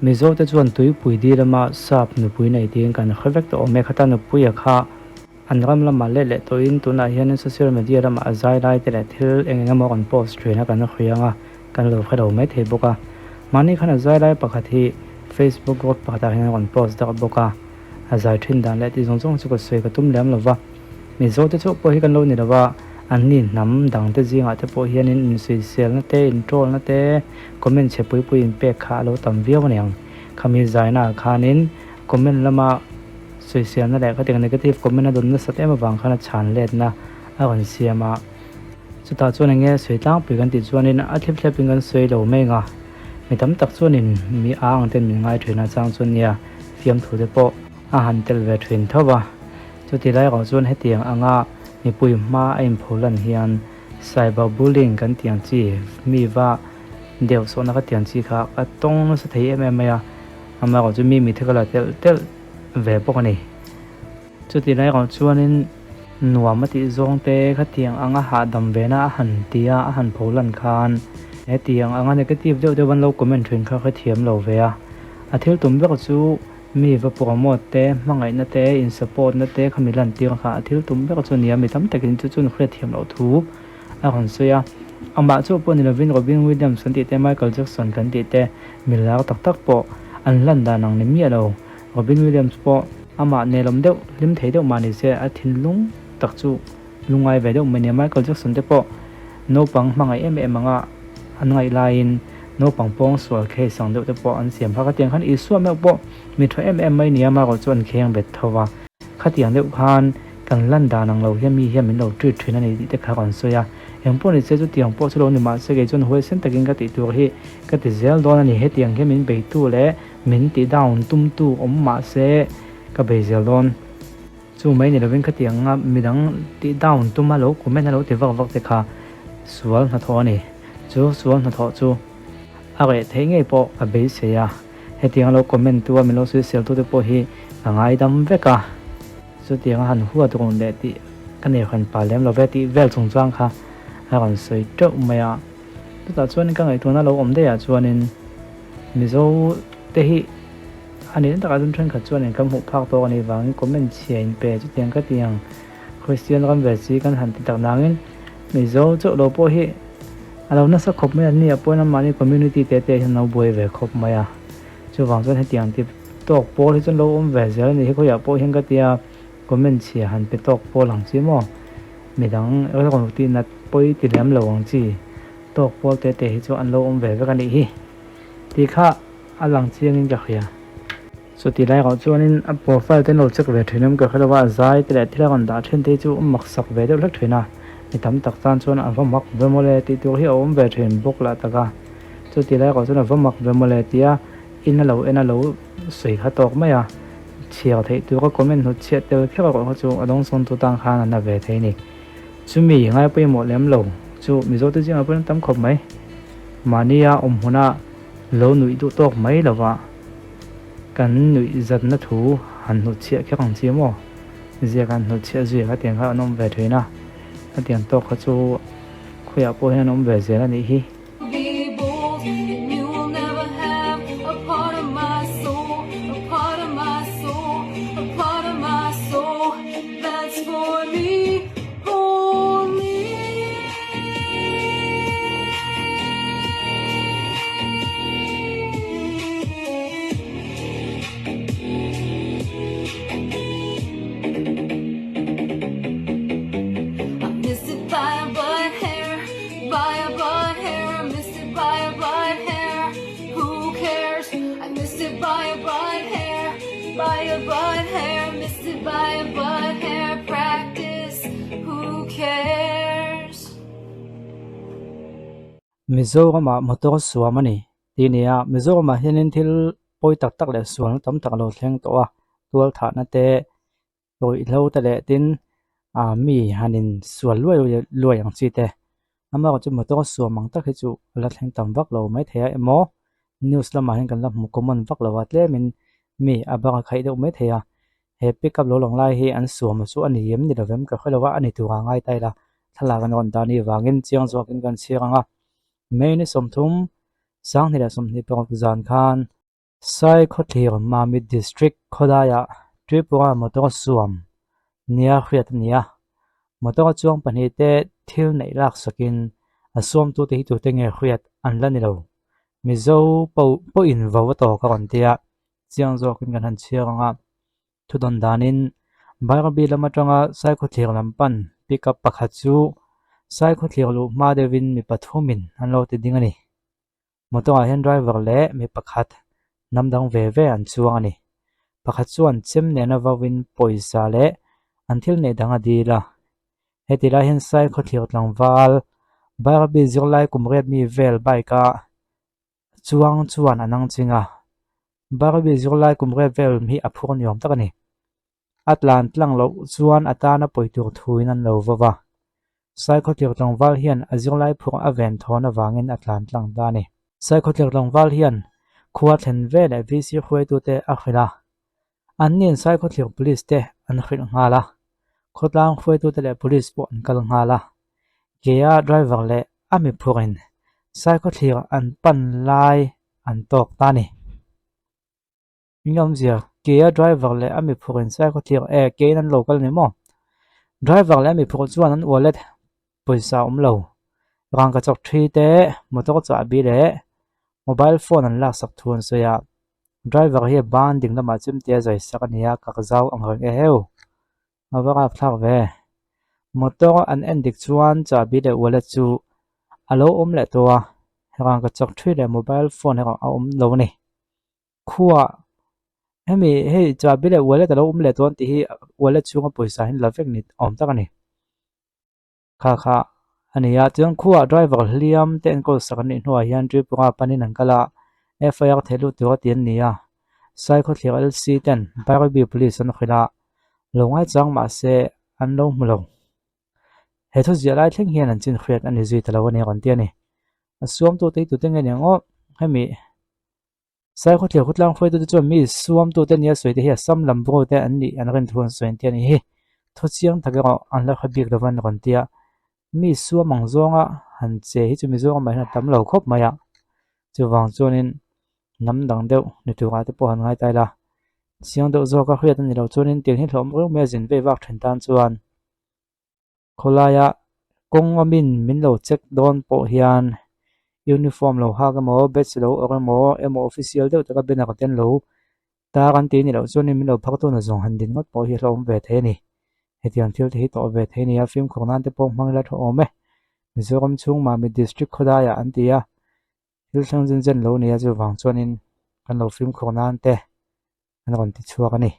Mizo te chuan tuipui dil lama sap nupui nei tiin kan hre vek tawh awm e. Khata nupuia kha an ram lamah let leh tawhin tunah hianin social media lamah a zai lai te leh thil eng eng emaw a rawn post thin a kan hria ang a, kan lo hre lo mai thei bawk a. Mahni khan a zai lai pakhat hi Facebook group pakhatah hian a rawn post darh bawk a, a zai thin dan leh tih zawng zawng chu ka sawi ka tum lem lo va. Mizo te chauh pawh hi kan lo ni lo va, an ni hnam dang te zingah te pawh hianin insuiselna te, introll na te, comment chhe pui pui inpek kha a lo tam viau a niang. Khami zaina ah khanin comment lama sawiselna leh khatiang negative comment a dawn nasat em avang khan a chhan letna a rawn siam a. Chutah chuan eng nge sawi tlangpui kan tih chuanin a thlep thlepin kan sawi lo mai ang a, mi tam tak chuanin mi a ang ten min ngai thin a chang chuan nia fiamthu te pawh a han tel ve thin tho va. Chuti lai erawh chuan hetiang anga mipui hma a inpho lan hian cyber bullying kan tih ang chi mi va deuh sawhna ka tih ang chi kha ka tawng nasa thei em em mai a, amaherawh chu mi mithe ka la telh telh ve bawk a ni. Chuti lai erawh chuanin nuam a tih zawng te khatiang anga hahdam ve na a han ti a, a han pho lan khan hetiang anga negative deuh deuh an lo comment thin kha ka thiam lo ve a, a thil tum ber chu Mi va promote te, hmangaihna te, in support na te kha mi lantir kha a thil tum ber chu a ni a, mi tam takin chu chuan hriatthiam loh thu a rawn sawi a. Amah chauh pawh ni lovin Robin Williams kan tih te, Michael Jackson kan tih te, mi lar tak tak pawh an hlan dan ang ni miah lo. Robin Williams pawh amah nelawm deuh, hlim thei deuh mah ni se a thinlung tak chu lungngai ve deuh mai a ni a. Michael Jackson te pawh naupang hmangaih em em anga an ngaih laiin naupang pawng sual case ang deuh te pawh an siam phak a, tiang khan Isua meuh pawh mi tha em em mai nia marawh chu an kheng bet tho va, khatiang deuh khan kan lan dan ang lo hian mi hian min lo treat thin a ni tih te kha rawn sawi a, eng pawh ni se chu tiang pawh chu lo ni mahse kei chuan huaisen takin ka tih tur hi ka ti zel dawn a ni, hetiang hian min beitu leh min ti down tumtu awm mahse ka bei zel dawn. Chu mai ni lovin khatiang anga midang tih down tuma lo comment a lo ti vak vak te kha sual hnathawh a ni. Chu sual hnathawh chu a reh theih ngei pawh ka beisei a, hetiang a lo comment tu a min lo sawisel tu te pawh hi ka ngaidam vek a, chutiang a han huat run leh tih ka nei hran pah lem lo ve tih vel chung chuan kha a rawn sawi teuh mai a. Chutah chuan ka ngaihtuahna lo awm daih ah chuanin Mizo te hi A nih takah chuan thenkhat chuanin kan hmuh phak tawk a nih vangin comment chhia in pe chutiang ka ti ang. Kristian ram ve chi kan han ti tak nangin Mizo chauh lo pawh hi a lo nasa khawp mai a ni a pawhin anmahni community te te hian an lo buai ve khawp mai a. Chuvang chuan hetiang ti tawk pawl hi chuan lo awm ve zel a ni hi khawiah pawh hian ka ti a, comment chhia han pe tawk pawl ang chi maw midang rawn tih nat pawi ti lem lo ang chi tawk pawl te te hi chu an lo awm ve vek a nih hi tih kha A lang chiangin ka hria. Chuti lai erawh chuanin a profile te an lo check ve thin em ka hre lo a, a zai te leh thil a rawn dah thin te hi chu a mak sak ve deuh hlek thin a, mi tam tak tan chuan a va mak ve mawle tih tur hi a awm ve thin bawk lah tak a. Chuti lai erawh chuan a va mak ve mawle tia in a lo en a lo sawi kha tawk mai a, chhiar theih tur a comment hnut chhiat tel kher erawh kha chu a dawngsawn tu tan khan a na ve thei a ni. Chumi ngai pawimawh lem lo chu Mizo te zingah pawhin an tam khawp mai. Mahnia awm hmunah Lo nuih duh tawk mai lova kan nuih zatna thu han hnutchhiah kher ang chi maw? Ziak han hnutchhiah zui kha tiang kha an awm ve thin a, hetiang tawk kha chu khawiah pawh hian an awm ve zel a nih hi. Mizoramah motor suam a ni tih a ni a, Mizoramah hianin thil pawi tak tak leh sualna tam tak a lo thleng tawh a, tual thahna te, ruihhlo te leh tin ah mi han in sual luai luai ang chi te amaherawhchu chu motor suam ang tak hi chu a la thleng tam vak lo maithei a emaw news lamah hian kan la hmu common vak lo a tlemin mi a bang a khaih deuh maithei a he pickup lo lang lai hi an suam chu a ni em ni lovem ka hre lo a a ni tur ah ngai ta ila thlalak an rawn dah a nih vangin chiang zawkin kan chhiar ang a May ni 30 sanghnih leh 26 zan khan. Saikhawthlir Mamit District khawlaiah Tripura motor suam nia hriat a ni a, motor a chuang pahnihte thil neih lak sakin a suamtute hi tute nge hriat an la ni lo. Mizo pawhin vo a tawk a rawn ti a, chiang zawkin kan han chhiar ang a. Thudawn danin Bairabi lam atanga Saikhawthlir lam pan pickup pakhat chu Saikhawthlir luh hma deuhin mi pathumin an lo ti ding a ni. Motor ah hian driver leh mi pakhat hnam dang ve ve an chuang a ni. Pakhat chuan chem nena vauin pawisa leh an thil neih dang a dil a. Heti lai hian Saikhawthlir tlangval Bairabi zirlai kum riat mi vel bike a chuang chuan a nang ching a. Bairabi zirlai kum riat vel hi a phur ni awm tak a ni. A tlan tlang loh chuan a tana pawi tur thuin an lo vawv a. Saikhawtlir tlangval hian a zirlai phurh a ven thawn avangin a tlan tlang ta a ni. Saikhawtlir tlangval hian khua thlen ve leh VC hruaitute a hrilh a. Anni'n Saikhawtlir Police te an hrilh nghal a. Khawtlang hruaitute leh Police pawh an kal nghal a. Kea driver leh a mi phurhin Saikhawtlir an pan lai an tawk ta a ni. Engawmzia, kea driver leh a mi phurh in sai khawthlir e, kein an lo kal ni maw? Driver leh a mi phurh chuan an wallet pawisa awm lo, rangka chawk thi te, motor chahbi leh mobile phone an laksak thu an sawi a, driver hi a ban ding lamah chemte a zai sak a ni a, kak zau ang reng e heu, a va rapthlak ve. Motor an en dik chuan chahbi leh wallet chu a lo awm leh tawh a, rangka chawk thi leh mobile phone erawh a awm lo a ni. Khuah hemi hei chahbi leh wallet alo awm leh dawn tih hi wallet chhunga pawisa hi la vek ni awm tak a ni. Kha kha a ni a chuan khuah driver hliam te enkawl sak an nih hnuah hian Tripura panin an kal a FIR theih lut tura ti an ni a Saikhawthlir LC ten Bairabi Police an hrilh a lo ngaichang mahse an lo hmu lo. He thu ziah lai thleng hian an chin hriat a ni zui ta lo a ni rawn ti a ni. A suamtute hi tute nge ni ang aw hemi. Saikhawthlir khawtlang hruaitute chuan mi suamtute nia sawite hi Assam lam bawngte an nih an rin thu an sawi an ti a ni hi. Thu chiang tak erawh an la hre bik lo an rawn ti a. Mi suam ang zawnga han che hi chu Mizoram ah hian a tam lo khawp mai a. Chuvang chuanin hnam dang deuh ni turah te pawh han ngai ta ila. Chiang deuh zawka hriat a ni lo chuanin tiang hi hlawm reuh mai a zin vei vak thin tan chuan. Khawlaia kawng awmin min lo check dawn pawh hian uniform lo hak emaw badge lo awrh emaw emaw official deuh taka banner te an lo tar an tih a nih loh chuanin min lo phak tuna zawng han din ngawt pawh hi a hlauhawm ve thei a ni. Hetiang thil te hi tawh ve thei a ni a, fimkhur nan te pawh hmang ila tha awm e. Mizoram chhung Mamit District khawlaiah an ti a, thil thleng zen zen lo a ni a chuvang chuanin kan lo fimkhur nan te an rawn ti chhuak a ni.